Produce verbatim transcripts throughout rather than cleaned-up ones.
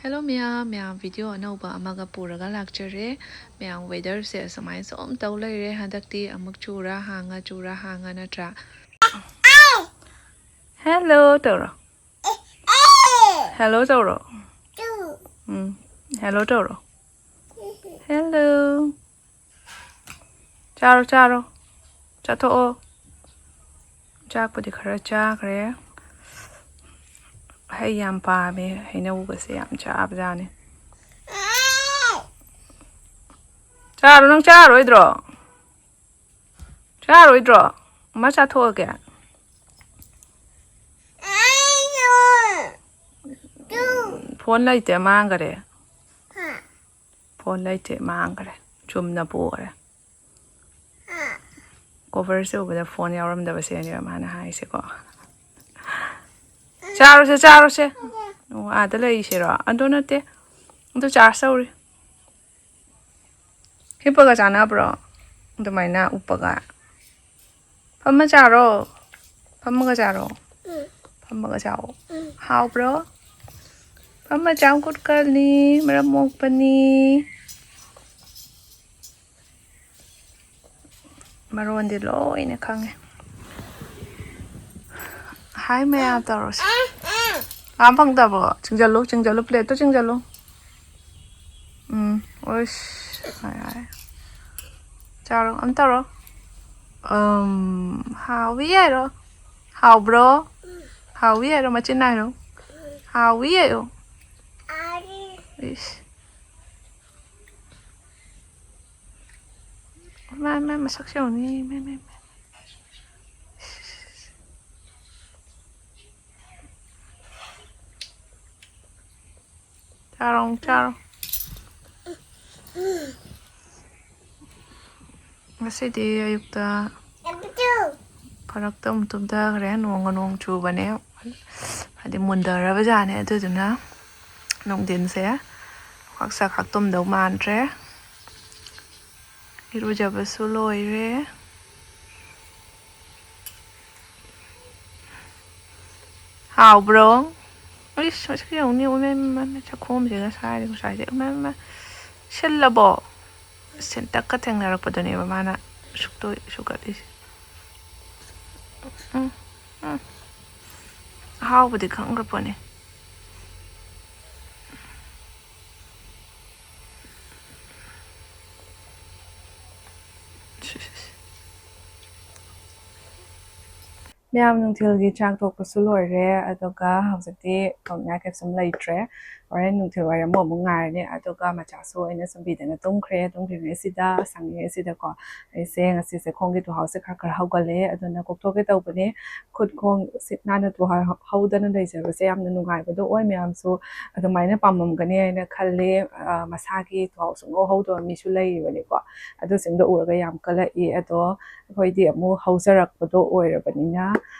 Hello ꯃꯌꯥꯝ, ꯃꯌꯥꯝ video ꯑꯅꯧꯕ ꯑꯃꯒ ꯄꯨꯔꯒ ꯂꯥꯛꯆꯔꯦ꯫ ꯃꯌꯥꯝ weatherꯁꯦ ꯑꯁꯨꯃꯥꯏꯅ ꯁꯨꯝ ꯇꯧ ꯂꯩꯔꯦ ꯍꯟꯗꯛꯇꯤ, ꯑꯃꯨꯛ ꯆꯨꯔ ꯍꯥꯡꯉ, ꯆꯨꯔ ꯍꯥꯡꯉ, ꯅꯠꯇ꯭ꯔꯥ? Hello ꯇꯧꯔꯣ꯫ Hello ꯇꯧꯔꯣ꯫ ꯎꯝ, hello ꯇꯧꯔꯣ꯫ Hello꯫ ꯆꯥꯔꯣ, ꯆꯥꯔꯣ꯫ ꯆꯥꯊꯣꯛꯑꯣ꯫ ꯆꯥꯛꯄꯨꯗꯤ ꯈꯔ ꯆꯥꯈ꯭ꯔꯦ꯫ ꯍꯩ ꯌꯥꯝ ꯄꯥꯝꯃꯦ, ꯍꯩꯅꯧꯒꯁꯦ ꯌꯥꯝ ꯆꯥꯕꯖꯥꯠꯅꯤ꯫ ꯆꯥꯔꯣ, ꯅꯪ ꯆꯥꯔꯣꯏꯗ꯭ꯔꯣ? ꯆꯥꯔꯣꯏꯗ꯭ꯔꯣ? ꯑꯃ ꯆꯥꯊꯣꯛꯑꯒꯦ꯫ Phone ꯂꯩꯇꯦ, ꯃꯥꯡꯈꯔꯦ꯫ Phone ꯂꯩꯇꯦ, ꯃꯥꯡꯈꯔꯦ꯫ ꯆꯨꯝꯅ ꯄꯨꯈꯔꯦ꯫ Coverꯁꯦ ꯎꯕꯗ phone ꯌꯥꯎꯔꯝꯗꯕꯁꯤꯅꯦꯕ ꯃꯥꯅ ꯍꯥꯏꯁꯦꯀꯣ꯫ ꯆꯥꯔꯣꯁꯦ, ꯆꯥꯔꯣꯁꯦ꯫ ꯑꯣ, ꯑꯥꯗ ꯂꯩꯔꯤꯁꯤꯔꯣ? ꯑꯗꯨ ꯅꯠꯇꯦ꯫ ꯑꯗꯨ charge ꯇꯧꯔꯤ꯫ ꯍꯤꯞꯄꯒ ꯆꯥꯅꯕ꯭ꯔꯣ? ꯑꯗꯨꯃꯥꯏꯅ ꯎꯞꯄꯒ꯫ ꯐꯝꯃ ꯆꯥꯔꯣ꯫ ꯐꯝꯃꯒ ꯆꯥꯔꯣ꯫ ꯐꯝꯃꯒ ꯆꯥꯎ꯫ ꯍꯥꯎꯕ꯭ꯔꯣ? ꯐꯝꯃ ꯆꯥꯎ ꯀꯨꯠꯀꯜꯅꯤ, ꯃꯔꯝ ꯃꯣꯛꯄꯅꯤ꯫ ꯃꯔꯣꯟꯗꯤ ꯂꯣꯏꯅ ꯈꯪꯉꯦ꯫ Hi ꯃꯌꯥꯝ ꯇꯧꯔꯁꯦ꯫ ꯑꯥ, ꯐꯪꯗꯕ꯭ꯔꯣ? ꯆꯤꯡꯖꯜꯂꯨ, ꯆꯤꯡꯖꯜꯂꯨ, plateꯇꯣ ꯆꯤꯡꯖꯜꯂꯨ꯫ ꯎꯝ, ꯑꯣꯏꯁ꯫ ꯍꯥꯏ, ꯍꯥꯏ꯫ ꯆꯥꯔꯣ, ꯑꯝ ꯇꯧꯔꯣ꯫ ꯎꯝ, ꯍꯥꯎꯏ ꯍꯥꯏꯔꯣ꯫ ꯍꯥꯎꯕ꯭ꯔꯣ? ꯍꯥꯎꯏ ꯍꯥꯏꯔꯣ, ꯃꯆꯤꯟ ꯍꯥꯏꯔꯣ꯫ ꯍꯥꯎꯏ ꯍꯥꯏꯌꯣ꯫ ꯏꯁ꯫ ꯃꯥ, ꯃꯥ ꯃꯁꯛꯁꯦ ꯌꯦꯡꯉꯨꯅꯦ꯫ ꯃꯥ, ꯃꯥ, ꯃꯥ꯫ ꯆꯥꯔꯣ, ꯑꯃꯨꯛ ꯆꯥꯔꯣ꯫ ꯉꯁꯤꯗꯤ ꯑꯌꯨꯛꯇ ꯐꯔꯛꯇ ꯑꯃꯨꯛ ꯇꯨꯝꯊꯈ꯭ꯔꯦ꯫ ꯅꯣꯡꯒ ꯅꯣꯡ ꯆꯨꯕꯅꯦ꯫ ꯍꯥꯏꯗꯤ ꯃꯨꯟꯊꯔꯕ ꯖꯥꯠꯅꯦ꯫ ꯑꯗꯨꯗꯨꯅ ꯅꯨꯡꯊꯤꯟꯁꯦ ꯈꯥꯛ ꯆꯥꯛ ꯈꯥꯛ ꯇꯨꯝꯗꯧ ꯃꯥꯟꯗ꯭ꯔꯦ꯫ ꯏꯔꯨꯖꯕꯁꯨ ꯂꯣꯏꯔꯦ꯫ ꯍꯥꯎꯕ꯭ꯔꯣ? ꯏꯁ, ꯃꯁꯤ ꯌꯦꯡꯉꯨꯅꯦ, ꯏꯃꯥ, ꯏꯃꯥ, ꯏꯃꯥ, ꯆꯥꯛꯈꯣꯝꯁꯤꯒ ꯁꯥꯔꯤ ꯈꯨꯁꯥꯁꯦ, ꯏꯃꯥ, ꯏꯃꯥ, ꯁꯤꯜꯂꯕꯣ? ꯁꯦꯟꯇꯛꯀ ꯊꯦꯡꯅꯔꯛꯄꯗꯨꯅꯦꯕ ꯃꯥꯅ ꯁꯨꯛꯇꯣꯏ ꯁꯨꯒꯠꯂꯤꯁꯦ꯫ ꯎꯝ, ꯎꯝ꯫ ꯑꯍꯥꯎꯕꯗꯤ ꯈꯪꯈ꯭ꯔ ꯄꯣꯠꯅꯤ꯫ ꯃꯌꯥꯝ ꯅꯨꯡꯊꯤꯜꯒꯤ ꯆꯥꯛ ꯇꯣꯛꯄꯁꯨ ꯂꯣꯏꯔꯦ, ꯑꯗꯨꯒ ꯍꯧꯖꯤꯛꯇꯤ ꯇꯧꯅꯤꯡꯉꯥꯏ ꯀꯩꯁꯨꯝ ꯂꯩꯇ꯭ꯔꯦ꯫ ꯍꯣꯔꯦꯟ ꯅꯨꯡꯊꯤꯜ ꯋꯥꯏꯔꯝ ꯑꯃꯨꯛ ꯉꯥꯏꯔꯅꯤ, ꯑꯗꯨꯒ ꯃꯆꯥꯁꯨ ꯑꯩꯅ ꯁꯨꯝ ꯄꯤꯗꯅ ꯇꯨꯝꯈ꯭ꯔꯦ꯫ ꯇꯨꯝꯗ꯭ꯔꯤꯉꯩꯁꯤꯗ, ꯁꯪꯉꯤꯉꯩꯁꯤꯗꯀꯣ, ꯑꯩꯁꯦ ꯉꯁꯤꯁꯦ ꯈꯣꯡꯒꯤ ꯇꯨꯍꯥꯎꯁꯦ ꯈꯔ ꯈꯔ ꯍꯧꯒꯠꯂꯛꯑꯦ, ꯑꯗꯨꯅ ꯀꯣꯛꯊꯣꯛꯀꯦ ꯇꯧꯕꯅꯦ꯫ ꯈꯨꯠ ꯈꯣꯡ ꯁꯤꯠ ꯅꯥꯟꯅ ꯇꯨꯍꯥꯎ ꯍꯧꯗꯅ ꯂꯩꯖꯕꯁꯦ ꯌꯥꯝꯅ ꯅꯨꯡꯉꯥꯏꯕꯗꯣ ꯑꯣꯏ꯫ ꯃꯌꯥꯝꯁꯨ ꯑꯗꯨꯃꯥꯏꯅ ꯄꯥꯝꯃꯝꯒꯅꯤ ꯍꯥꯏꯅ ꯈꯜꯂꯤ꯫ ꯑ, ꯃꯁꯥꯒꯤ ꯇꯨꯍꯥꯎ ꯁꯨꯡꯍꯧ ꯍꯧꯗꯕ ꯃꯤꯁꯨ ꯂꯩꯔꯤꯕꯅꯤꯀꯣ꯫ ꯑꯗꯨꯁꯤꯡꯗꯣ ꯎꯔꯒ ꯌꯥꯝ ꯀꯜꯂꯛꯏ꯫ ꯑꯗꯣ ꯑꯩꯈꯣꯏꯗꯤ ꯑꯃꯨꯛ ꯍꯧꯖꯔꯛꯄꯗꯣ ꯑꯣꯏꯔꯕꯅꯤꯅ,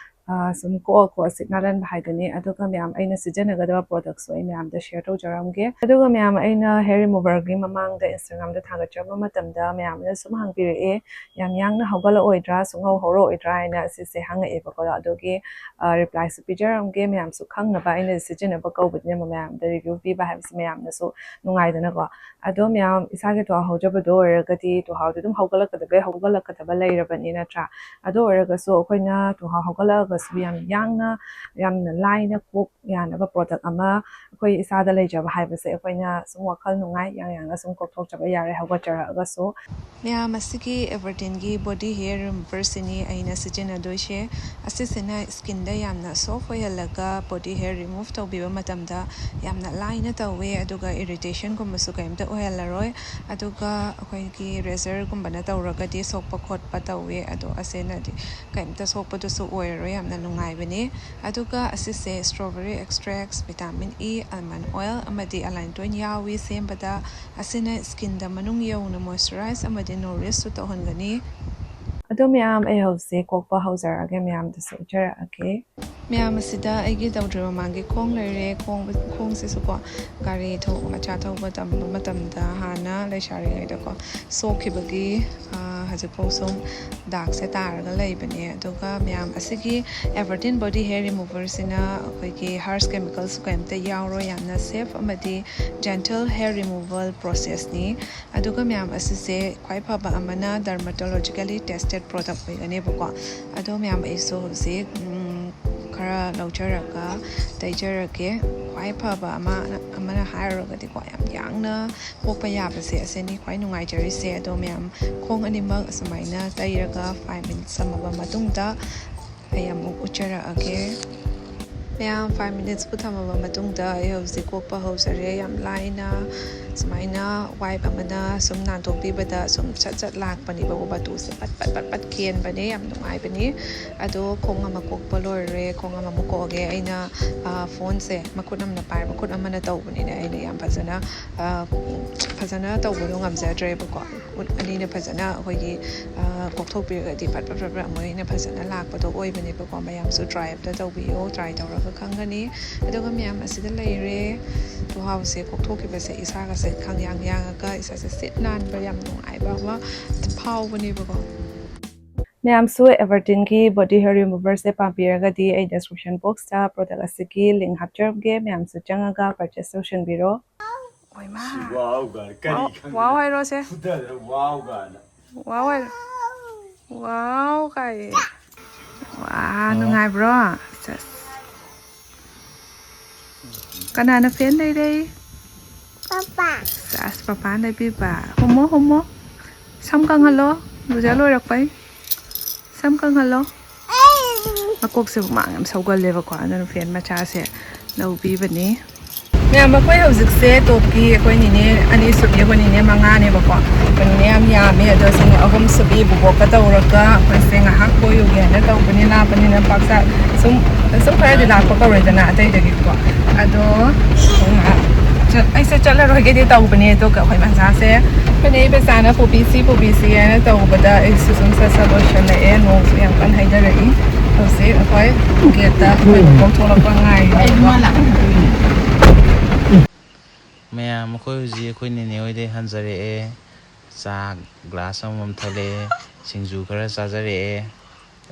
ꯑ, ꯁꯨꯝ ꯀꯣꯛ ꯀꯣꯛ ꯁꯤꯠ ꯅꯥꯜꯍꯟꯕ ꯍꯥꯏꯗꯨꯅꯤ꯫ ꯑꯗꯨꯒ ꯃꯌꯥꯝ, ꯑꯩꯅ ꯁꯤꯖꯤꯟꯅꯒꯗꯕ ꯄ꯭ꯔꯣꯗꯛꯁꯨ ꯑꯩ ꯃꯌꯥꯝꯗ ꯁꯤꯌꯔ ꯇꯧꯖꯔꯝꯒꯦ꯫ ꯑꯗꯨꯒ ꯃꯌꯥꯝ, ꯑꯩꯅ ꯍꯦꯌꯔ ꯔꯤꯃꯨꯚꯔꯒꯤ ꯃꯃꯥꯡꯗ ꯏꯟꯁꯇꯥꯒ꯭ꯔꯥꯝꯗ ꯊꯥꯒꯠꯆꯔꯝꯕ ꯃꯇꯝꯗ ꯃꯌꯥꯝꯅ ꯁꯨꯝ ꯍꯪꯕꯤꯔꯛꯑꯦ, "ꯌꯥꯝ ꯌꯥꯡꯅ ꯍꯧꯒꯠꯂꯛꯑꯣꯏꯗ꯭ꯔꯥ, ꯁꯨꯡꯍꯧ ꯍꯧꯔꯛꯑꯣꯏꯗ꯭ꯔꯥ?" ꯍꯥꯏꯅ ꯁꯤꯁꯦ ꯍꯪꯉꯛꯑꯦꯕꯀꯣ꯫ ꯑꯗꯨꯒꯤ, ꯑ, ꯔꯤꯄ꯭ꯂꯥꯏꯁꯨ ꯄꯤꯖꯔꯝꯒꯦ꯫ ꯃꯌꯥꯝꯁꯨ ꯈꯪꯅꯕ ꯑꯩꯅ ꯁꯤꯖꯤꯟꯅꯕ ꯀꯧꯕꯅꯤꯅ ꯃꯌꯥꯝꯗ ꯔꯤꯚ꯭ꯌꯨ ꯄꯤꯕ ꯍꯥꯏꯕꯁꯤ ꯃꯌꯥꯝꯅꯁꯨ ꯅꯨꯡꯉꯥꯏꯗꯅꯀꯣ꯫ ꯑꯗꯣ ꯃꯌꯥꯝ, ꯏꯁꯥꯒꯤ ꯇꯨꯍꯥꯎ ꯍꯧꯖꯕꯗꯣ ꯑꯣꯏꯔꯒꯗꯤ ꯇꯨꯍꯥꯎꯗꯤ ꯑꯗꯨꯝ ꯍꯧꯒꯠꯂꯛꯀꯗꯕꯩ ꯍꯧꯒꯠꯂꯛꯀꯗꯕ ꯂꯩꯔꯕꯅꯤ, ꯅꯠꯇ꯭ꯔꯥ? ꯑꯗꯨ ꯑꯣꯏꯔꯒꯁꯨ ꯑꯩꯈꯣꯏꯅ ꯇꯨꯍꯥꯎ ꯍꯧꯒꯠꯂꯛꯑꯒꯁꯨ ꯌꯥꯝ ꯌꯥꯡꯅ, ꯌꯥꯝꯅ ꯂꯥꯏꯅ ꯀꯣꯛ ꯌꯥꯅꯕ ꯄ꯭ꯔꯣꯗꯛ ꯑꯃ ꯑꯩꯈꯣꯏ ꯏꯁꯥꯗ ꯂꯩꯖꯕ ꯍꯥꯏꯕꯁꯦ ꯑꯩꯈꯣꯏꯅ ꯁꯨꯝ ꯋꯥꯈꯜ ꯅꯨꯡꯉꯥꯏ, ꯌꯥꯡ ꯌꯥꯡꯅ ꯁꯨꯝ ꯀꯣꯛꯊꯣꯛꯆꯕ ꯌꯥꯔꯦ ꯍꯧꯒꯠꯆꯔꯛꯑꯒꯁꯨ꯫ ꯃꯌꯥꯝ, ꯑꯁꯤꯒꯤ ꯑꯦꯚꯔꯗꯤꯟꯒꯤ ꯕꯣꯗꯤ ꯍꯦꯌꯔ ꯔꯤꯃꯨꯚꯔꯁꯤꯅꯤ ꯑꯩꯅ ꯁꯤꯖꯤꯟꯅꯗꯣꯏꯁꯦ꯫ ꯑꯁꯤꯁꯤꯅ ꯁ꯭ꯀꯤꯟꯗ ꯌꯥꯝꯅ ꯁꯣꯐ ꯑꯣꯏꯍꯜꯂꯒ ꯕꯣꯗꯤ ꯍꯦꯌꯔ ꯔꯤꯃꯨꯚ ꯇꯧꯕꯤꯕ ꯃꯇꯝꯗ ꯌꯥꯝꯅ ꯂꯥꯏꯅ ꯇꯧꯋꯦ, ꯑꯗꯨꯒ ꯏꯔꯤꯇꯦꯁꯟꯒꯨꯝꯕꯁꯨ ꯀꯔꯤꯝꯇ ꯑꯣꯏꯍꯜꯂꯔꯣꯏ꯫ ꯑꯗꯨꯒ ꯑꯩꯈꯣꯏꯒꯤ ꯔꯦꯖꯔꯒꯨꯝꯕꯅ ꯇꯧꯔꯒꯗꯤ ꯁꯣꯛꯄ ꯈꯣꯠꯄ ꯇꯧꯋꯦ, ꯑꯗꯣ ꯑꯁꯤꯅꯗꯤ ꯀꯔꯤꯝꯇ ꯁꯣꯛꯄꯗꯨꯁꯨ ꯑꯣꯏꯔꯔꯣꯏ, ꯌꯥꯝꯅ ꯅꯨꯡꯉꯥꯏꯕꯅꯤ꯫ ꯑꯗꯨꯒ ꯑꯁꯤꯁꯦ strawberry extracts, vitamin E, almond oil ꯑꯃꯗꯤ ꯑꯂꯥꯏꯟꯇꯣꯏꯟ ꯌꯥꯎꯏ ꯁꯦꯝꯕꯗ꯫ ꯑꯁꯤꯅ ꯁ꯭ꯀꯤꯟꯗ ꯃꯅꯨꯡ ꯌꯧꯅ ꯃꯣꯏꯆꯔꯥꯏꯁ ꯑꯃꯗꯤ ꯅꯣꯔꯤꯁꯁꯨ ꯇꯧꯍꯟꯒꯅꯤ꯫ ꯑꯗꯣ ꯃꯌꯥꯝ, ꯑꯩ ꯍꯧꯖꯤꯛ ꯀꯣꯛꯄ ꯍꯧꯖꯔꯛꯑꯒꯦ, ꯃꯌꯥꯝꯗꯁꯨ ꯎꯠꯆꯔꯛꯑꯒꯦ꯫ ꯃꯌꯥꯝ ꯑꯁꯤꯗ ꯑꯩꯒꯤ ꯇꯧꯗ꯭ꯔꯤ ꯃꯃꯥꯡꯒꯤ ꯈꯣꯡ ꯂꯩꯔꯦ꯫ ꯈꯣꯡ ꯈꯣꯡꯁꯤꯁꯨꯀꯣ, ꯒꯥꯔꯤ ꯊꯧ ꯃꯆꯥ ꯊꯧꯕ ꯇꯝꯕ ꯃꯇꯝꯗ ꯍꯥꯟꯅ ꯂꯩꯁꯥꯔꯤꯉꯩꯗꯀꯣ ꯁꯣꯛꯈꯤꯕꯒꯤ, ꯑꯥ, ꯍꯧꯖꯤꯛꯐꯥꯎ ꯁꯨꯝ ꯗꯥꯛꯁꯦ ꯇꯥꯔꯒ ꯂꯩꯕꯅꯦ꯫ ꯑꯗꯨꯒ ꯃꯌꯥꯝ ꯑꯁꯤꯒꯤ Evertin body hair removerꯁꯤꯅ ꯑꯩꯈꯣꯏꯒꯤ harsh chemicalꯁꯨ ꯀꯩꯝꯇ ꯌꯥꯎꯔꯣꯏ, ꯌꯥꯝꯅ safe ꯑꯃꯗꯤ gentle hair removal processꯅꯤ꯫ ꯑꯗꯨꯒ ꯃꯌꯥꯝ ꯑꯁꯤꯁꯦ ꯈ꯭ꯋꯥꯏ ꯐꯕ ꯑꯃꯅ dermatologically tested product ꯑꯣꯏꯒꯅꯦꯕꯀꯣ꯫ ꯑꯗꯣ ꯃꯌꯥꯝ ꯑꯩꯁꯨ ꯍꯧꯖꯤꯛ, ꯎꯝ, ꯈꯔ ꯂꯧꯖꯔꯒ ꯇꯩꯖꯔꯒꯦ꯫ ꯈ꯭ꯋꯥꯏ ꯐꯕ ꯑꯃ, ꯑꯃꯅ ꯍꯥꯏꯔꯨꯔꯒꯗꯤꯀꯣ, ꯌꯥꯝ ꯌꯥꯡꯅ ꯀꯣꯛꯄ ꯌꯥꯕꯁꯦ ꯑꯁꯤꯅꯤ ꯈ꯭ꯋꯥꯏ ꯅꯨꯡꯉꯥꯏꯖꯔꯤꯁꯦ꯫ ꯑꯗꯣ ꯃꯌꯥꯝ ꯈꯣꯡ ꯑꯅꯤꯃꯛ ꯑꯁꯨꯃꯥꯏꯅ ꯇꯩꯔꯒ five minutes ꯊꯝꯃꯕ ꯃꯇꯨꯡꯗ ꯑꯩ ꯑꯃꯨꯛ ꯎꯠꯆꯔꯛꯑꯒꯦ꯫ ꯃꯌꯥꯝ five minutesꯄꯨ ꯊꯝꯃꯕ ꯃꯇꯨꯡꯗ ꯑꯩ ꯍꯧꯖꯤꯛ ꯀꯣꯛꯄ ꯍꯧꯖꯔꯦ꯫ ꯌꯥꯝ ꯂꯥꯏꯅ ꯁꯨꯃꯥꯏꯅ wipe ꯑꯃꯅ ꯁꯨꯝ ꯅꯥꯟꯊꯣꯛꯄꯤꯕꯗ ꯁꯨꯝ ꯁꯠ ꯁꯠ ꯂꯥꯛꯄꯅꯦꯕꯀꯣ, ꯕꯇꯨꯁꯦ ꯄꯠ ꯄꯠ ꯄꯠ ꯄꯠ ꯀꯦꯟꯕꯅꯦ, ꯌꯥꯝ ꯅꯨꯡꯉꯥꯏꯕꯅꯤ꯫ ꯑꯗꯣ ꯈꯣꯡ ꯑꯃ ꯀꯣꯛꯄ ꯂꯣꯏꯔꯦ, ꯈꯣꯡ ꯑꯃꯃꯨꯛ ꯀꯣꯛꯑꯒꯦ꯫ ꯑꯩꯅ, ꯑ, phoneꯁꯦ ꯃꯈꯨꯠ ꯑꯃꯅ ꯄꯥꯏꯔ ꯃꯈꯨꯠ ꯑꯃꯅ ꯇꯧꯕꯅꯤꯅ ꯑꯩꯅ ꯌꯥꯝ ꯐꯖꯅ, ꯑ, ꯐꯖꯅ ꯇꯧꯕꯗꯣ ꯉꯝꯖꯗ꯭ꯔꯦꯕꯀꯣ꯫ ꯈꯨꯠ ꯑꯅꯤꯅ ꯐꯖꯅ ꯑꯩꯈꯣꯏꯒꯤ, ꯑ, ꯀꯣꯛꯊꯣꯛꯄꯤꯔꯒꯗꯤ ꯐꯠ ꯐꯠ ꯐꯠ ꯐꯠ ꯑꯃꯨꯛ ꯍꯦꯟꯅ ꯐꯖꯅ ꯂꯥꯛꯄꯗꯣ ꯑꯣꯏꯕꯅꯦꯕꯀꯣ꯫ ꯃꯌꯥꯝꯁꯨ try ꯑꯝꯇ ꯇꯧꯕꯤꯌꯣ, try ꯇꯧꯔꯒ ꯈꯪꯒꯅꯤ꯫ ꯑꯗꯨꯒ ꯃꯌꯥꯝ ꯑꯁꯤꯗ ꯂꯩꯔꯦ, ꯇꯨꯍꯥꯎꯁꯦ ꯀꯣꯛꯊꯣꯛꯈꯤꯕꯁꯦ ꯏꯁꯥꯒꯁꯦ ꯈꯪꯌꯥꯡ ꯌꯥꯡꯉꯒ ꯏꯁꯥꯁꯦ ꯁꯤꯠ ꯅꯥꯟꯕ ꯌꯥꯝ ꯅꯨꯡꯉꯥꯏꯕ ꯑꯃ ꯐꯥꯎꯕꯅꯦꯕꯀꯣ꯫ ꯃꯌꯥꯝꯁꯨ Evertinꯒꯤ body hair removerꯁꯦ ꯄꯥꯝꯕꯤꯔꯒꯗꯤ ꯑꯩ description boxꯇ product ꯑꯁꯤꯒꯤ link ꯍꯥꯞꯆꯔꯝꯒꯦ, ꯃꯌꯥꯝꯁꯨ ꯆꯪꯉꯒ purchase ꯇꯧꯁꯟꯕꯤꯔꯣ꯫ ꯑꯣꯏꯃꯥ꯫ Wow ꯀꯥꯏꯅ ꯀꯔꯤ wow, ꯈꯪꯗꯅ wow ꯍꯥꯏꯔꯣꯁꯦ꯫ ꯐꯨꯊꯗꯅ wow ꯀꯥꯏꯅ꯫ Wow ꯍꯥꯏꯔꯣ꯫ Wow ꯀꯥꯏ꯫ ꯋꯥ, ꯅꯨꯡꯉꯥꯏꯕ꯭ꯔꯣ? ꯁꯦꯁ꯫ ꯀꯅꯥꯅ fan ꯂꯩꯔꯦ? ꯄꯄꯥ꯫ ꯁꯦꯁ, ꯄꯄꯥꯅ ꯂꯩꯕꯤꯕ꯫ ꯍꯨꯝꯃꯣ, ꯍꯨꯝꯃꯣ꯫ ꯁꯝ ꯀꯪꯍꯜꯂꯣ꯫ ꯂꯨꯖ ꯂꯣꯏꯔꯛꯄꯩ꯫ ꯁꯝ ꯀꯪꯍꯜꯂꯣ꯫ ꯃꯀꯣꯛꯁꯦ ꯍꯨꯃꯥꯡ ꯌꯥꯝ ꯁꯧꯒꯜꯂꯦꯕꯀꯣ, ꯑꯗꯨꯅ fan ꯃꯆꯥꯁꯦ ꯂꯧꯕꯤꯕꯅꯤ꯫ ꯃꯌꯥꯝ, ꯑꯩꯈꯣꯏ ꯍꯧꯖꯤꯛꯁꯦ topꯀꯤ ꯑꯩꯈꯣꯏ ꯅꯤꯅꯦ ꯑꯅꯤ ꯁꯨꯕꯤ, ꯑꯩꯈꯣꯏ ꯅꯤꯅꯦ ꯃꯉꯥꯅꯦꯕꯀꯣ꯫ ꯑꯩꯈꯣꯏ ꯅꯤꯅꯦ ꯌꯥꯝ ꯌꯥꯝꯃꯤ, ꯑꯗꯣ ꯁꯤꯅ ꯑꯍꯨꯝ ꯁꯨꯕꯤ ꯕꯨꯕꯣꯛꯀ ꯇꯧꯔꯒ ꯑꯩꯈꯣꯏꯁꯦ ꯉꯥꯏꯍꯥꯛ ꯀꯣꯏꯔꯨꯒꯦ ꯍꯥꯏꯅ ꯇꯧꯕꯅꯤ꯫ ꯂꯥꯞꯄꯅꯤꯅ ꯄꯥꯛ ꯆꯥ-, ꯁꯨꯝ, ꯁꯨꯝ ꯈꯔꯗꯤ ꯂꯥꯞꯄ ꯀꯧꯔꯦꯗꯅ ꯑꯇꯩꯗꯒꯤꯀꯣ꯫ ꯑꯗꯣ, ꯎꯝ, ꯆꯠ-, ꯑꯩꯁꯦ ꯆꯠꯂꯔꯣꯏꯒꯦꯗꯤ ꯇꯧꯕꯅꯦ, ꯑꯗꯨꯒ ꯑꯩꯈꯣꯏ ꯃꯆꯥꯁꯦ ꯑꯩꯈꯣꯏ ꯅꯦ ꯏꯕꯦꯆꯥꯅ ꯄꯨꯕꯤꯁꯤ, ꯄꯨꯕꯤꯁꯤ ꯍꯥꯏꯅ ꯇꯧꯕꯗ ꯑꯩꯁꯨ ꯁꯨꯝ ꯁꯠ ꯁꯠ ꯂꯣꯏꯁꯜꯂꯛꯑꯦ꯫ ꯅꯣꯡꯁꯨ ꯌꯥꯝ ꯀꯟꯅ ꯍꯩꯊꯔꯛꯏ꯫ ꯍꯧꯖꯤꯛ ꯑꯩꯈꯣꯏ ꯒꯦꯠꯇ ꯑꯩꯈꯣꯏ ꯄꯨꯄꯧ ꯊꯣꯛꯂꯛꯄ ꯉꯥꯏꯔꯤꯕ꯫ ꯃꯌꯥꯝ, ꯑꯩꯈꯣꯏ ꯍꯧꯖꯤꯛ ꯑꯩꯈꯣꯏ ꯅꯦꯅꯦ ꯍꯣꯏꯗꯩ ꯍꯟꯖꯔꯛꯑꯦ꯫ ꯆꯥ ꯒ꯭ꯂꯥꯁ ꯑꯃꯃꯝ ꯊꯛꯂꯛꯑꯦ, ꯁꯤꯡꯖꯨ ꯈꯔ ꯆꯥꯖꯔꯛꯑꯦ꯫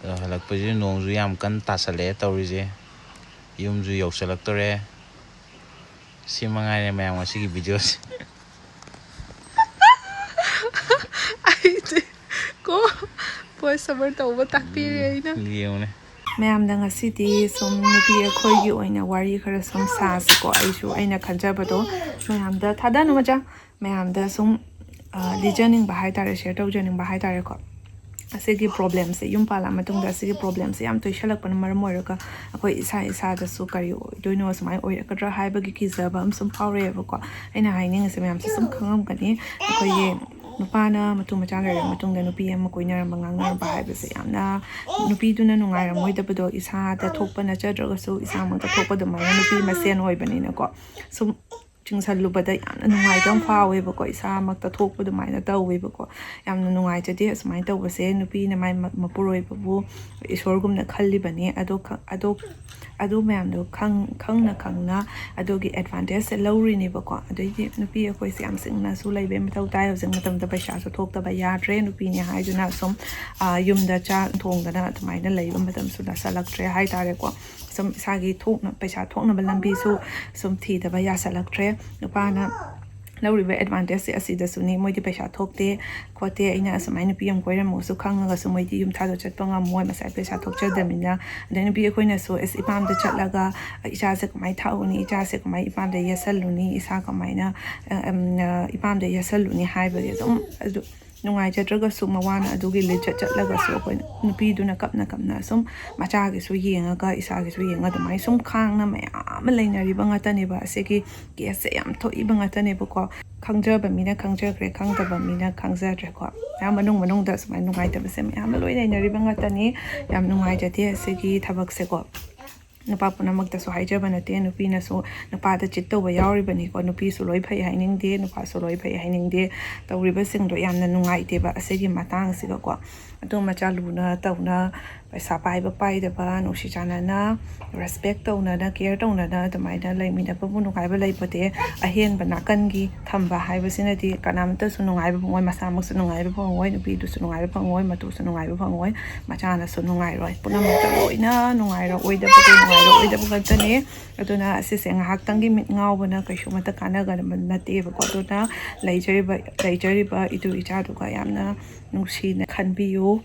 ꯑꯗꯣ ꯍꯜꯂꯛꯄꯁꯤꯗ ꯅꯣꯡꯁꯨ ꯌꯥꯝ ꯀꯟꯅ ꯇꯥꯁꯜꯂꯛꯑꯦ ꯇꯧꯔꯤꯁꯦ꯫ ꯌꯨꯝꯁꯨ ꯌꯧꯁꯜꯂꯛꯇꯣꯔꯦ꯫ ꯁꯤ ꯃꯉꯥꯏꯔꯦ ꯃꯌꯥꯝ ꯉꯁꯤꯒꯤ ꯚꯤꯗꯤꯑꯣꯁꯦ꯫ ꯑꯩꯗꯤ ꯀꯣ ꯚꯣꯏꯁ ꯑꯣꯚꯔ ꯇꯧꯕ ꯇꯥꯛꯄꯤꯔꯦ ꯑꯩꯅ꯫ ꯌꯦꯡꯉꯨꯅꯦ꯫ ꯃꯌꯥꯝꯗ ꯉꯁꯤꯗꯤ ꯁꯨꯝ ꯅꯨꯄꯤ ꯑꯩꯈꯣꯏꯒꯤ ꯑꯣꯏꯅ ꯋꯥꯔꯤ ꯈꯔ ꯁꯨꯝ ꯁꯥꯁꯤꯀꯣ꯫ ꯑꯩꯁꯨ ꯑꯩꯅ ꯈꯟꯖꯕꯗꯣ ꯃꯌꯥꯝꯗ ꯊꯥꯗꯅꯨ ꯃꯆꯥ꯫ ꯃꯌꯥꯝꯗ ꯁꯨꯝ, ꯑ, ꯂꯤꯖꯅꯤꯡꯕ ꯍꯥꯏꯇꯥꯔꯦ, ꯁꯤꯌꯔ ꯇꯧꯖꯅꯤꯡꯕ ꯍꯥꯏꯇꯥꯔꯦꯀꯣ꯫ ꯑꯁꯤꯒꯤ ꯄ꯭ꯔꯣꯕ꯭ꯂꯦꯝꯁꯦ, ꯌꯨꯝ ꯄꯥꯜꯂꯛꯑ ꯃꯇꯨꯡꯗ ꯑꯁꯤꯒꯤ ꯄ꯭ꯔꯣꯕ꯭ꯂꯦꯝꯁꯦ ꯌꯥꯝ ꯇꯣꯏꯁꯜꯂꯛꯄꯅ ꯃꯔꯝ ꯑꯣꯏꯔꯒ ꯑꯩꯈꯣꯏ ꯏꯁꯥ ꯏꯁꯥꯗꯁꯨ ꯀꯔꯤ ꯑꯣꯏꯗꯣꯏꯅꯣ, ꯁꯨꯃꯥꯏꯅ ꯑꯣꯏꯔꯛꯀꯗ꯭ꯔꯥ ꯍꯥꯏꯕꯒꯤ ꯀꯤꯖꯕ ꯑꯃ ꯁꯨꯝ ꯐꯥꯎꯔꯛꯑꯦꯕꯀꯣ꯫ ꯑꯩꯅ ꯍꯥꯏꯅꯤꯡꯉꯤꯁꯦ ꯃꯌꯥꯝꯁꯦ ꯁꯨꯝ ꯈꯪꯉꯝꯒꯅꯤ, ꯑꯩꯈꯣꯏꯒꯤ ꯅꯨꯄꯥꯅ ꯃꯇꯨ ꯃꯆꯥ ꯂꯩꯔꯕ ꯃꯇꯨꯡꯗ ꯅꯨꯄꯤ ꯑꯃ ꯀꯣꯏꯅꯔꯝꯕ, ꯉꯥꯡꯅꯔꯝꯕ ꯍꯥꯏꯕꯁꯦ ꯌꯥꯝꯅ ꯅꯨꯄꯤꯗꯨꯅ ꯅꯨꯡꯉꯥꯏꯔꯝꯃꯣꯏꯗꯕꯗꯣ ꯏꯁꯥꯗ ꯊꯣꯛꯄ ꯅꯠꯆꯗ꯭ꯔꯒꯁꯨ ꯏꯁꯥꯃꯛꯇ ꯊꯣꯛꯄ ꯑꯗꯨꯃꯥꯏꯅ ꯅꯨꯄꯤ ꯃꯁꯦꯟ ꯑꯣꯏꯕꯅꯤꯅꯀꯣ꯫ ꯁꯨꯝ ꯆꯤꯡꯁꯜꯂꯨꯕꯗ ꯌꯥꯝꯅ ꯅꯨꯡꯉꯥꯏꯇꯕ ꯑꯃ ꯐꯥꯎꯋꯦꯕꯀꯣ, ꯏꯁꯥꯃꯛꯇ ꯊꯣꯛꯄ ꯑꯗꯨꯃꯥꯏꯅ ꯇꯧꯋꯦꯕꯀꯣ꯫ ꯌꯥꯝꯅ ꯅꯨꯡꯉꯥꯏꯖꯗꯦ ꯑꯁꯨꯃꯥꯏꯅ ꯇꯧꯕꯁꯦ꯫ ꯅꯨꯄꯤꯅ ꯃꯥꯏ ꯃ-, ꯃꯄꯨꯔꯣꯏꯕꯕꯨ ꯏꯁꯣꯔꯒꯨꯝꯅ ꯈꯜꯂꯤꯕꯅꯤ꯫ ꯑꯗꯣ ꯈ-, ꯑꯗꯣ, ꯑꯗꯨ ꯃꯌꯥꯝꯗꯣ ꯈꯪ-, ꯈꯪꯅ ꯈꯪꯅ ꯑꯗꯨꯒꯤ ꯑꯦꯗꯚꯥꯟꯇꯦꯖꯁꯦ ꯂꯧꯔꯤꯅꯦꯕꯀꯣ꯫ ꯑꯗꯩꯗꯤ ꯅꯨꯄꯤ ꯑꯩꯈꯣꯏꯁꯦ ꯌꯥꯝ ꯁꯤꯡꯅꯁꯨ ꯂꯩꯕꯩ ꯃꯊꯧ ꯇꯥꯏ꯫ ꯍꯧꯖꯤꯛ ꯃꯇꯝꯗ ꯄꯩꯁꯥꯁꯨ ꯊꯣꯛꯇꯕ ꯌꯥꯗ꯭ꯔꯦ꯫ ꯅꯨꯄꯤꯅꯦ ꯍꯥꯏꯗꯨꯅ ꯁꯨꯝ, ꯑ, ꯌꯨꯝꯗ ꯆꯥꯛ ꯊꯣꯡꯗꯅ ꯑꯗꯨꯃꯥꯏꯅ ꯂꯩꯕ ꯃꯇꯝꯁꯨ ꯅꯛꯁꯜꯂꯛꯇ꯭ꯔꯦ ꯍꯥꯏꯇꯥꯔꯦꯀꯣ꯫ ꯁꯨꯝ ꯏꯁꯥꯒꯤ ꯊꯣꯛꯅ-, ꯄꯩꯁꯥ ꯊꯣꯛꯅꯕ ꯂꯝꯕꯤꯁꯨ ꯁꯨꯝ ꯊꯤꯗꯕ ꯌꯥꯁꯜꯂꯛꯇ꯭ꯔꯦ꯫ ꯅꯨꯄꯥꯅ ꯂꯧꯔꯤꯕ ꯑꯦꯗꯚꯥꯟꯇꯦꯖꯁꯦ ꯑꯁꯤꯗꯁꯨꯅꯤ꯫ ꯃꯣꯏꯗꯤ ꯄꯩꯁꯥ ꯊꯣꯛꯇꯦ ꯈꯣꯠꯇꯦ, ꯑꯩꯅ ꯑꯁꯨꯃꯥꯏꯅ ꯅꯨꯄꯤ ꯑꯃ ꯀꯣꯏꯔꯝꯃꯒꯁꯨ ꯈꯪꯉꯒꯁꯨ ꯃꯣꯏꯗꯤ ꯌꯨꯝ ꯊꯥꯗꯣꯛ ꯆꯠꯄ ꯉꯝꯃꯣꯏ, ꯃꯁꯥꯏ ꯄꯩꯁꯥ ꯊꯣꯛꯆꯗꯕꯅꯤꯅ꯫ ꯑꯗꯩ ꯅꯨꯄꯤ ꯑꯩꯈꯣꯏꯅꯁꯨ ꯑꯁ ꯏꯄꯥꯝꯗ ꯆꯠꯂꯒ ꯏꯆꯥꯁꯦ ꯀꯃꯥꯏꯅ ꯊꯥꯛꯎꯅꯤ, ꯏꯆꯥꯁꯦ ꯀꯃꯥꯏꯅ ꯏꯄꯥꯝꯗ ꯌꯦꯠꯁꯜꯂꯨꯅꯤ, ꯏꯁꯥ ꯀꯃꯥꯏꯅ, ꯑ, ꯑꯝ, ꯑ, ꯏꯄꯥꯝꯗ ꯌꯦꯠꯁꯜꯂꯨꯅꯤ ꯍꯥꯏꯕꯒꯤ ꯑꯗꯨꯝ ꯑꯗꯨ ꯅꯨꯡꯉꯥꯏꯖꯗ꯭ꯔꯒꯁꯨ ꯃꯋꯥꯅ ꯑꯗꯨꯒꯤ ꯂꯤꯆꯠ ꯆꯠꯂꯒꯁꯨ ꯑꯩꯈꯣꯏ ꯅꯨꯄꯤꯗꯨꯅ ꯀꯞꯅ ꯀꯞꯅ ꯁꯨꯝ ꯃꯆꯥꯒꯤꯁꯨ ꯌꯦꯡꯉꯒ ꯏꯁꯥꯒꯤꯁꯨ ꯌꯦꯡꯉꯒ ꯑꯗꯨꯃꯥꯏꯅ ꯁꯨꯝ ꯈꯥꯡꯅ ꯃꯌꯥꯝ ꯑꯃ ꯂꯩꯅꯔꯤꯕ ꯉꯥꯛꯇꯅꯦꯕ꯫ ꯑꯁꯤꯒꯤ ꯀꯦꯁꯁꯦ ꯌꯥꯝ ꯊꯣꯛꯏꯕ ꯉꯥꯛꯇꯅꯦꯕꯀꯣ꯫ ꯈꯪꯖꯕ ꯃꯤꯅ ꯈꯪꯖꯈ꯭ꯔꯦ, ꯈꯪꯗꯕ ꯃꯤꯅ ꯈꯪꯖꯗ꯭ꯔꯦꯀꯣ꯫ ꯃꯌꯥꯝ ꯃꯅꯨꯡ ꯃꯅꯨꯡꯗ ꯁꯨꯃꯥꯏꯅ ꯅꯨꯡꯉꯥꯏꯇꯕꯁꯦ ꯃꯌꯥꯝ ꯑꯃ ꯂꯣꯏ ꯂꯩꯅꯔꯤꯕ ꯉꯥꯛꯇꯅꯤ꯫ ꯌꯥꯝ ꯅꯨꯡꯉꯥꯏꯖꯗꯦ ꯑꯁꯤꯒꯤ ꯊꯕꯛꯁꯦꯀꯣ꯫ ꯅꯨꯄꯥ ꯄꯨꯝꯅꯃꯛꯇꯁꯨ ꯍꯥꯏꯖꯕ ꯅꯠꯇꯦ, ꯅꯨꯄꯤꯅꯁꯨ ꯅꯨꯄꯥꯗ ꯆꯤꯠ ꯇꯧꯕ ꯌꯥꯎꯔꯤꯕꯅꯤꯀꯣ꯫ ꯅꯨꯄꯤꯁꯨ ꯂꯣꯏ ꯐꯩ ꯍꯥꯏꯅꯤꯡꯗꯦ, ꯅꯨꯄꯥꯁꯨ ꯂꯣꯏ ꯐꯩ ꯍꯥꯏꯅꯤꯡꯗꯦ꯫ ꯇꯧꯔꯤꯕꯁꯤꯡꯗꯣ ꯌꯥꯝꯅ ꯅꯨꯡꯉꯥꯏꯇꯦꯕ ꯑꯁꯤꯒꯤ ꯃꯇꯥꯡꯁꯤꯒꯀꯣ꯫ ꯑꯗꯨ ꯃꯆꯥ ꯂꯨꯅ ꯇꯧꯅ ꯄꯩꯁꯥ ꯄꯥꯏꯕ ꯄꯥꯏꯗꯕ, ꯅꯨꯡꯁꯤ ꯆꯥꯟꯅꯅ, ꯔꯦꯁꯄꯦꯛ ꯇꯧꯅꯅ, ꯀꯦꯌꯔ ꯇꯧꯅꯅ ꯑꯗꯨꯃꯥꯏꯅ ꯂꯩꯃꯤꯟꯅꯕꯕꯨ ꯅꯨꯡꯉꯥꯏꯕ ꯂꯩꯄꯣꯠꯇꯦ꯫ ꯑꯍꯦꯟꯕ ꯅꯥꯀꯟꯒꯤ ꯊꯝꯕ ꯍꯥꯏꯕꯁꯤꯅꯗꯤ ꯀꯅꯥꯃꯠꯇꯁꯨ ꯅꯨꯡꯉꯥꯏꯕ ꯐꯪꯉꯣꯏ, ꯃꯁꯥꯃꯛꯁꯨ ꯅꯨꯡꯉꯥꯏꯕ ꯐꯪꯉꯣꯏ, ꯅꯨꯄꯤꯗꯨꯁꯨ ꯅꯨꯡꯉꯥꯏꯕ ꯐꯪꯉꯣꯏ, ꯃꯇꯨꯁꯨ ꯅꯨꯡꯉꯥꯏꯕ ꯐꯪꯉꯣꯏ, ꯃꯆꯥꯅꯁꯨ ꯅꯨꯡꯉꯥꯏꯔꯣꯏ꯫ ꯄꯨꯝꯅꯃꯛꯇ ꯂꯣꯏꯅ ꯅꯨꯡꯉꯥꯏꯔꯛꯑꯣꯏꯗꯕꯗꯤ ꯅꯨꯡꯉꯥꯏꯔꯛꯑꯣꯏꯗꯕ ꯉꯥꯛꯇꯅꯤ꯫ ꯑꯗꯨꯅ ꯑꯁꯤꯁꯦ ꯉꯥꯏꯍꯥꯛꯇꯪꯒꯤ ꯃꯤꯠ ꯉꯥꯎꯕꯅ ꯀꯩꯁꯨꯃꯠꯇ ꯀꯥꯟꯅꯒꯗꯕ ꯅꯠꯇꯦꯕꯀꯣ꯫ ꯑꯗꯨꯅ ꯂꯩꯖꯔꯤꯕ, ꯂꯩꯖꯔꯤꯕ ꯏꯇꯨ ꯏꯆꯥꯗꯨꯒ ꯌꯥꯝꯅ ꯅꯨꯡꯁꯤꯅ ꯈꯟꯕꯤꯌꯨ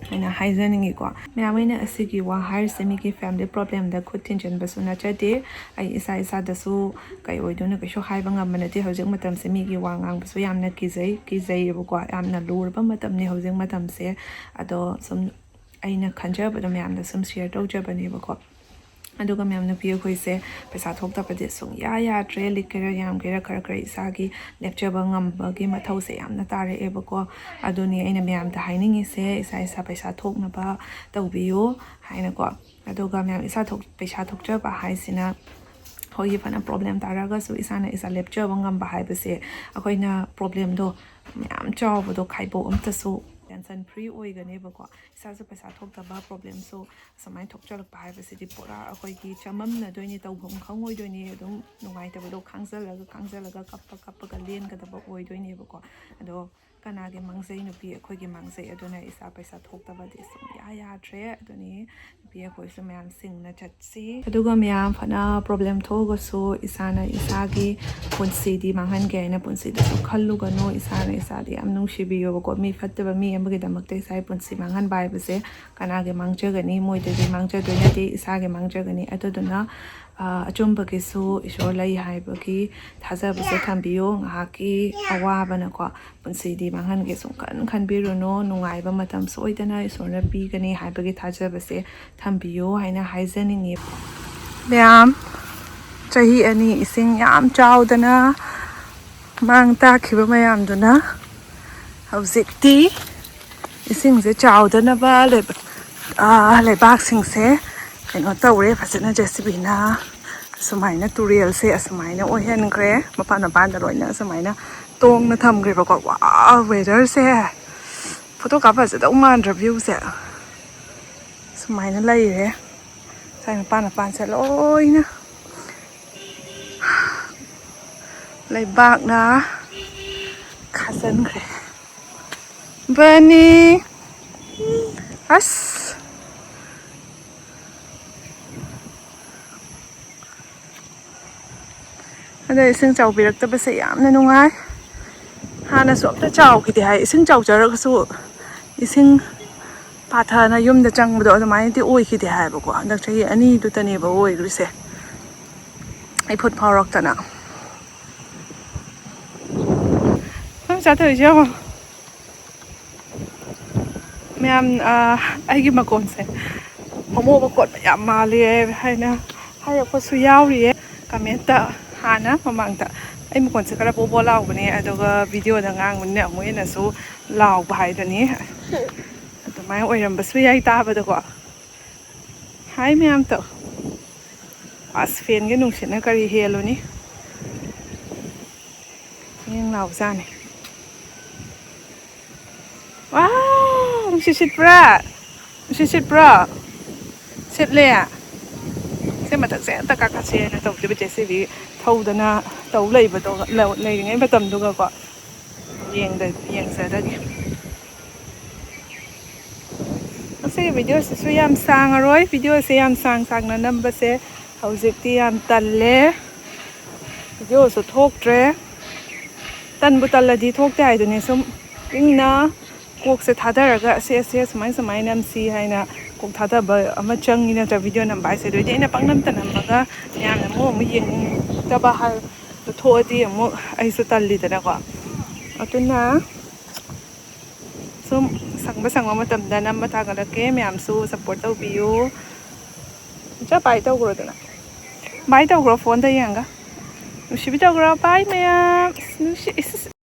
ꯍꯥꯏꯅ ꯍꯥꯏꯖꯅꯤꯡꯉꯤꯀꯣ꯫ ꯃꯌꯥꯝ ꯑꯩꯅ ꯑꯁꯤꯒꯤ ꯋꯥ ꯍꯥꯏꯔꯤꯁꯦ ꯃꯤꯒꯤ ꯐꯦꯃꯤꯂꯤ ꯄ꯭ꯔꯣꯕ꯭ꯂꯦꯝꯗ ꯈꯨꯠ ꯊꯤꯟꯖꯤꯟꯕꯁꯨ ꯅꯠꯆꯗꯦ꯫ ꯑꯩ ꯏꯁꯥ ꯏꯁꯥꯗꯁꯨ ꯀꯩ ꯑꯣꯏꯗꯣꯏꯅꯣ ꯀꯩꯁꯨ ꯍꯥꯏꯕ ꯉꯝꯕ ꯅꯠꯇꯦ꯫ ꯍꯧꯖꯤꯛ ꯃꯇꯝꯁꯦ ꯃꯤꯒꯤ ꯋꯥ ꯉꯥꯡꯕꯁꯨ ꯌꯥꯝꯅ ꯀꯤꯖꯩ, ꯀꯤꯖꯩꯌꯦꯕꯀꯣ꯫ ꯌꯥꯝꯅ ꯂꯨꯔꯕ ꯃꯇꯝꯅꯤ ꯍꯧꯖꯤꯛ ꯃꯇꯝꯁꯦ꯫ ꯑꯗꯣ ꯁꯨꯝ ꯑꯩꯅ ꯈꯟꯖꯕꯗꯣ ꯃꯌꯥꯝꯗ ꯁꯨꯝ ꯁꯤꯌꯔ ꯇꯧꯖꯕꯅꯦꯕꯀꯣ꯫ ꯑꯗꯨꯒ ꯃꯌꯥꯝ ꯅꯨꯄꯤ ꯑꯩꯈꯣꯏꯁꯦ ꯄꯩꯁꯥ ꯊꯣꯛꯇꯕꯗꯤ ꯁꯨꯡꯌꯥ ꯌꯥꯗ꯭ꯔꯦ꯫ ꯂꯤꯛꯀꯦꯔꯥ ꯌꯥꯝꯒꯦꯔꯥ ꯈꯔ ꯈꯔ ꯏꯁꯥꯒꯤ ꯂꯦꯞꯆꯕ ꯉꯝꯕꯒꯤ ꯃꯊꯧꯁꯦ ꯌꯥꯝꯅ ꯇꯥꯔꯛꯑꯦꯕꯀꯣ꯫ ꯑꯗꯨꯅꯤ ꯑꯩꯅ ꯃꯌꯥꯝꯗ ꯍꯥꯏꯅꯤꯡꯉꯤꯁꯦ, ꯏꯁꯥ ꯏꯁꯥ ꯄꯩꯁꯥ ꯊꯣꯛꯅꯕ ꯇꯧꯕꯤꯌꯨ ꯍꯥꯏꯅꯀꯣ꯫ ꯑꯗꯨꯒ ꯃꯌꯥꯝ ꯏꯁꯥ ꯊꯣꯛ-, ꯄꯩꯁꯥ ꯊꯣꯛꯆꯕ ꯍꯥꯏꯁꯤꯅ ꯑꯩꯈꯣꯏꯒꯤ ꯐꯅ ꯄ꯭ꯔꯣꯕ꯭ꯂꯦꯝ ꯇꯥꯔꯒꯁꯨ ꯏꯁꯥꯅ ꯏꯁꯥ ꯂꯦꯞꯆꯕ ꯉꯝꯕ ꯍꯥꯏꯕꯁꯦ ꯑꯩꯈꯣꯏꯅ ꯄ꯭ꯔꯣꯕ꯭ꯂꯦꯝꯗꯣ ꯃꯌꯥꯝ ꯆꯥꯎꯕꯗꯣ ꯈꯥꯏꯕꯣꯛ ꯑꯝꯇꯁꯨ ꯇꯦꯟꯁꯟ ꯐ꯭ꯔꯤ ꯑꯣꯏꯒꯅꯦꯕꯀꯣ꯫ ꯏꯁꯥꯁꯨ ꯄꯩꯁꯥ ꯊꯣꯛꯇꯕ ꯄ꯭ꯔꯣꯕ꯭ꯂꯦꯝꯁꯨ ꯁꯨꯃꯥꯏꯅ ꯊꯣꯛꯆꯔꯛꯄ ꯍꯥꯏꯕꯁꯤꯗꯤ ꯄꯨꯔꯥ ꯑꯩꯈꯣꯏꯒꯤ ꯆꯃꯝꯅꯗꯣꯏꯅꯤ, ꯇꯧꯐꯝ ꯈꯪꯉꯣꯏꯗꯣꯏꯅꯤ꯫ ꯑꯗꯨꯝ ꯅꯨꯡꯉꯥꯏꯇꯕꯗꯣ ꯈꯥꯡꯖꯜꯂꯒ ꯈꯥꯡꯖꯜꯂꯒ ꯀꯞꯄ ꯀꯞꯄꯒ ꯂꯦꯟꯒꯗꯕ ꯑꯣꯏꯗꯣꯏꯅꯦꯕꯀꯣ꯫ ꯑꯗꯣ ꯀꯅꯥꯒꯤ ꯃꯥꯡꯖꯩ? ꯅꯨꯄꯤ ꯑꯩꯈꯣꯏꯒꯤ ꯃꯥꯡꯖꯩ꯫ ꯑꯗꯨꯅ ꯏꯁꯥ ꯄꯩꯁꯥ ꯊꯣꯛꯇꯕꯗꯤ ꯁꯨꯡꯌꯥ ꯌꯥꯗ꯭ꯔꯦ꯫ ꯑꯗꯨꯅꯤ ꯅꯨꯄꯤ ꯑꯩꯈꯣꯏꯁꯨ ꯃꯌꯥꯝ ꯁꯤꯡꯅ ꯆꯠꯁꯤ꯫ ꯑꯗꯨꯒ ꯃꯌꯥꯝ ꯐꯅ ꯄ꯭ꯔꯣꯕ꯭ꯂꯦꯝ ꯊꯣꯛꯑꯒꯁꯨ ꯏꯁꯥꯅ ꯏꯁꯥꯒꯤ ꯄꯨꯟꯁꯤꯗꯤ ꯃꯥꯡꯍꯟꯒꯦ ꯍꯥꯏꯅ ꯄꯨꯟꯁꯤꯗꯁꯨ ꯈꯜꯂꯨꯒꯅꯨ꯫ ꯏꯁꯥꯅ ꯏꯁꯥꯗꯤ ꯌꯥꯝ ꯅꯨꯡꯁꯤꯕꯤꯌꯣꯕꯀꯣ꯫ ꯃꯤ ꯐꯠꯇꯕ ꯃꯤ ꯑꯃꯒꯤꯗꯃꯛꯇ ꯏꯁꯥꯒꯤ ꯄꯨꯟꯁꯤ ꯃꯥꯡꯍꯟꯕ ꯍꯥꯏꯕꯁꯦ ꯀꯅꯥꯒꯤ ꯃꯥꯡꯖꯒꯅꯤ? ꯃꯣꯏꯗꯗꯤ ꯃꯥꯡꯖꯗꯣꯏ ꯅꯠꯇꯦ, ꯏꯁꯥꯒꯤ ꯃꯥꯡꯖꯒꯅꯤ꯫ ꯑꯗꯨꯗꯨꯅ, ꯑ, ꯑꯆꯨꯝꯕꯒꯤꯁꯨ ꯏꯁꯣꯔ ꯂꯩ ꯍꯥꯏꯕꯒꯤ ꯊꯥꯖꯕꯁꯦ ꯊꯝꯕꯤꯌꯨ꯫ ꯉꯥꯏꯍꯥꯛꯀꯤ ꯑꯋꯥꯕꯅꯀꯣ ꯄꯨꯟꯁꯤꯗꯤ ꯃꯥꯡꯍꯟꯒꯦ ꯁꯨꯡꯈꯟ ꯈꯟꯕꯤꯔꯨꯅꯨ꯫ ꯅꯨꯡꯉꯥꯏꯕ ꯃꯇꯝ ꯁꯣꯏꯗꯅ ꯏꯁꯣꯔꯅ ꯄꯤꯒꯅꯤ ꯍꯥꯏꯕꯒꯤ ꯊꯥꯖꯕꯁꯦ ꯊꯝꯕꯤꯌꯨ ꯍꯥꯏꯅ ꯍꯥꯏꯖꯅꯤꯡꯉꯤ꯫ ꯃꯌꯥꯝ, ꯆꯍꯤ ꯑꯅꯤ ꯏꯁꯤꯡ ꯌꯥꯝ ꯆꯥꯎꯗꯅ ꯃꯥꯡ ꯇꯥꯛꯈꯤꯕ ꯃꯌꯥꯝꯗꯨꯅ ꯍꯧꯖꯤꯛꯇꯤ ꯏꯁꯤꯡꯁꯦ ꯆꯥꯎꯗꯅꯕ ꯂꯩꯕ-, ꯑꯥ, ꯂꯩꯕꯥꯛꯁꯤꯡꯁꯦ ꯀꯩꯅꯣ ꯇꯧꯔꯦ ꯐꯖꯅ꯫ ꯖꯦ ꯁꯤ ꯕꯤꯅ ꯑꯁꯨꯃꯥꯏꯅ ꯇꯨꯔꯦꯜꯁꯦ ꯑꯁꯨꯃꯥꯏꯅ ꯑꯣꯏꯍꯟꯈ꯭ꯔꯦ꯫ ꯃꯄꯥꯟ ꯃꯄꯥꯟꯗ ꯂꯣꯏꯅ ꯑꯁꯨꯃꯥꯏꯅ ꯇꯣꯡꯅ ꯊꯝꯈ꯭ꯔꯦꯕꯀꯣ꯫ ꯋꯥꯎ, ꯋꯦꯗꯔꯁꯦ ꯐꯣꯇꯣ ꯀꯥꯞ ꯐꯖꯗꯧ ꯃꯥꯟꯗ꯭ꯔ ꯚ꯭ꯌꯨꯁꯦ? ꯁꯨꯃꯥꯏꯅ ꯂꯩꯔꯦ꯫ ꯉꯁꯥꯏ ꯃꯄꯥꯟ ꯃꯄꯥꯟꯁꯦ ꯂꯣꯏꯅ ꯂꯩꯕꯥꯛꯅ ꯈꯥꯖꯤꯟꯈ꯭ꯔꯦ꯫ ꯕꯅꯤ꯫ ꯑꯁ꯫ ꯑꯗꯣ ꯏꯁꯤꯡ ꯆꯥꯎꯕꯤꯔꯛꯇꯕꯁꯦ ꯌꯥꯝꯅ ꯅꯨꯡꯉꯥꯏ꯫ ꯍꯥꯟꯅꯁꯨ ꯑꯝꯇ ꯆꯥꯎꯈꯤꯗꯦ ꯍꯥꯏ꯫ ꯏꯁꯤꯡ ꯆꯥꯎꯖꯔꯒꯁꯨ ꯏꯁꯤꯡ ꯄꯥꯊꯅ ꯌꯨꯝꯗ ꯆꯪꯕꯗꯣ ꯑꯗꯨꯃꯥꯏꯅꯗꯤ ꯑꯣꯏꯈꯤꯗꯦ ꯍꯥꯏꯕꯀꯣ꯫ ꯍꯟꯗꯛ ꯆꯍꯤ ꯑꯅꯤꯗꯨꯇꯅꯦꯕ ꯑꯣꯏꯈ꯭ꯔꯤꯁꯦ꯫ ꯏꯐꯨꯠ ꯐꯥꯎꯔꯛꯇꯅ꯫ ꯈꯪ ꯆꯥꯊꯣꯛꯏꯁꯦ ꯌꯦꯡꯉꯣ꯫ ꯃꯌꯥꯝ, ꯑ, ꯑꯩꯒꯤ ꯃꯈꯣꯟꯁꯦ ꯍꯣꯃꯣ ꯃꯈꯣꯟ ꯌꯥꯝ ꯃꯥꯜꯂꯦ ꯍꯥꯏꯅ ꯍꯥꯏꯔꯛꯄꯁꯨ ꯌꯥꯎꯔꯤꯌꯦ ꯀꯃꯦꯟꯇ꯫ ꯍꯥꯟꯅ ꯃꯃꯥꯡꯗ ꯑꯩ ꯃꯈꯣꯟꯁꯦ ꯈꯔ ꯕꯣꯕꯣ ꯂꯥꯎꯕꯅꯦ, ꯑꯗꯨꯒ ꯚꯤꯗꯤꯑꯣꯗ ꯉꯥꯡꯕꯅꯤꯅ ꯑꯃꯨꯛ ꯍꯦꯟꯅꯁꯨ ꯂꯥꯎꯕ ꯍꯥꯏꯗꯨꯅꯤ꯫ ꯑꯗꯨꯃꯥꯏꯅ ꯑꯣꯏꯔꯝꯕꯁꯨ ꯌꯥꯏ ꯇꯥꯕꯗꯀꯣ꯫ ꯍꯥꯏ ꯃꯌꯥꯝ ꯇꯧ꯫ ꯑꯁ, ꯐꯦꯟꯒꯤ ꯅꯨꯡꯁꯤꯠꯅ ꯀꯔꯤ ꯍꯦꯜꯂꯨꯅꯤ? ꯌꯦꯡ ꯂꯥꯎꯖꯥꯅꯤ꯫ ꯋꯥ, ꯅꯨꯡꯁꯤꯠ ꯁꯤꯠꯄ꯭ꯔꯥ? ꯅꯨꯡꯁꯤꯠ ꯁꯤꯠꯄ꯭ꯔꯣ? ꯁꯤꯠꯂꯦ꯫ ꯁꯤ ꯃꯊꯛꯁꯦ ꯑꯝꯇ ꯀꯥꯈꯠꯁꯦ ꯍꯥꯏꯅ ꯇꯧꯗꯣꯏꯕ ꯆꯦ ꯁꯤꯕꯤ ꯊꯧꯗꯅ ꯇꯧ ꯂꯩꯕꯗꯣ, ꯂꯩꯔꯤꯉꯩ ꯃꯇꯝꯗꯨꯒꯀꯣ꯫ ꯌꯦꯡꯗ-, ꯌꯦꯡꯖꯗꯒꯦ꯫ ꯉꯁꯤꯒꯤ ꯚꯤꯗꯤꯑꯣꯁꯤꯁꯨ ꯌꯥꯝ ꯁꯥꯡꯉꯔꯣꯏ꯫ ꯚꯤꯗꯤꯑꯣꯁꯦ ꯌꯥꯝ ꯁꯥꯡ ꯁꯥꯡꯅ ꯅꯝꯕꯁꯦ ꯍꯧꯖꯤꯛꯇꯤ ꯌꯥꯝ ꯇꯜꯂꯦ꯫ ꯚꯤꯗꯤꯑꯣꯁꯨ ꯊꯣꯛꯇ꯭ꯔꯦ꯫ ꯇꯟꯕꯨ ꯇꯜꯂꯗꯤ ꯊꯣꯛꯇꯦ ꯍꯥꯏꯗꯨꯅꯤ꯫ ꯁꯨꯝ ꯏꯪꯅ ꯀꯣꯛꯁꯦ ꯊꯥꯗꯔꯒ ꯑꯁꯦ ꯑꯁꯦ ꯁꯨꯃꯥꯏ ꯁꯨꯃꯥꯏꯅ ꯅꯝꯁꯤ ꯍꯥꯏꯅ ꯀꯣꯛ ꯊꯥꯗꯕ ꯑꯃ ꯆꯪꯉꯤ ꯅꯠꯇ꯭ꯔꯥ ꯚꯤꯗꯤꯑꯣ ꯅꯝꯕ ꯍꯥꯏꯁꯦ? ꯑꯗꯨꯏꯗꯤ ꯑꯩꯅ ꯄꯪꯅꯝꯇ ꯅꯝꯃꯒ ꯃꯌꯥꯝꯅ ꯑꯃꯨꯛ ꯑꯃꯨꯛ ꯌꯦꯡꯅꯤꯡꯗꯕ ꯍꯥꯏ-, ꯊꯣꯛꯑꯗꯤ ꯑꯃꯨꯛ ꯑꯩꯁꯨ ꯇꯜꯂꯤꯗꯅꯀꯣ꯫ ꯑꯗꯨꯅ ꯁꯨꯝ ꯁꯪꯕ ꯁꯪꯕ ꯃꯇꯝꯗ ꯅꯝꯕ ꯊꯥꯒꯠꯂꯛꯀꯦ꯫ ꯃꯌꯥꯝꯁꯨ ꯁꯞꯄꯣꯔꯠ ꯇꯧꯕꯤꯌꯨ꯫ ꯏꯆꯥ ꯕꯥꯏ ꯇꯧꯈ꯭ꯔꯣꯗꯅ꯫ ꯕꯥꯏ ꯇꯧꯈ꯭ꯔꯣ ꯐꯣꯟꯗ ꯌꯦꯡꯉꯒ꯫ ꯅꯨꯡꯁꯤꯕꯤ ꯇꯧꯈ꯭ꯔꯣ꯫ ꯕꯥꯏ ꯃꯌꯥꯝ꯫ ꯏꯁ, ꯅꯨꯡꯁꯤ-, ꯏꯁ, ꯏꯁ꯫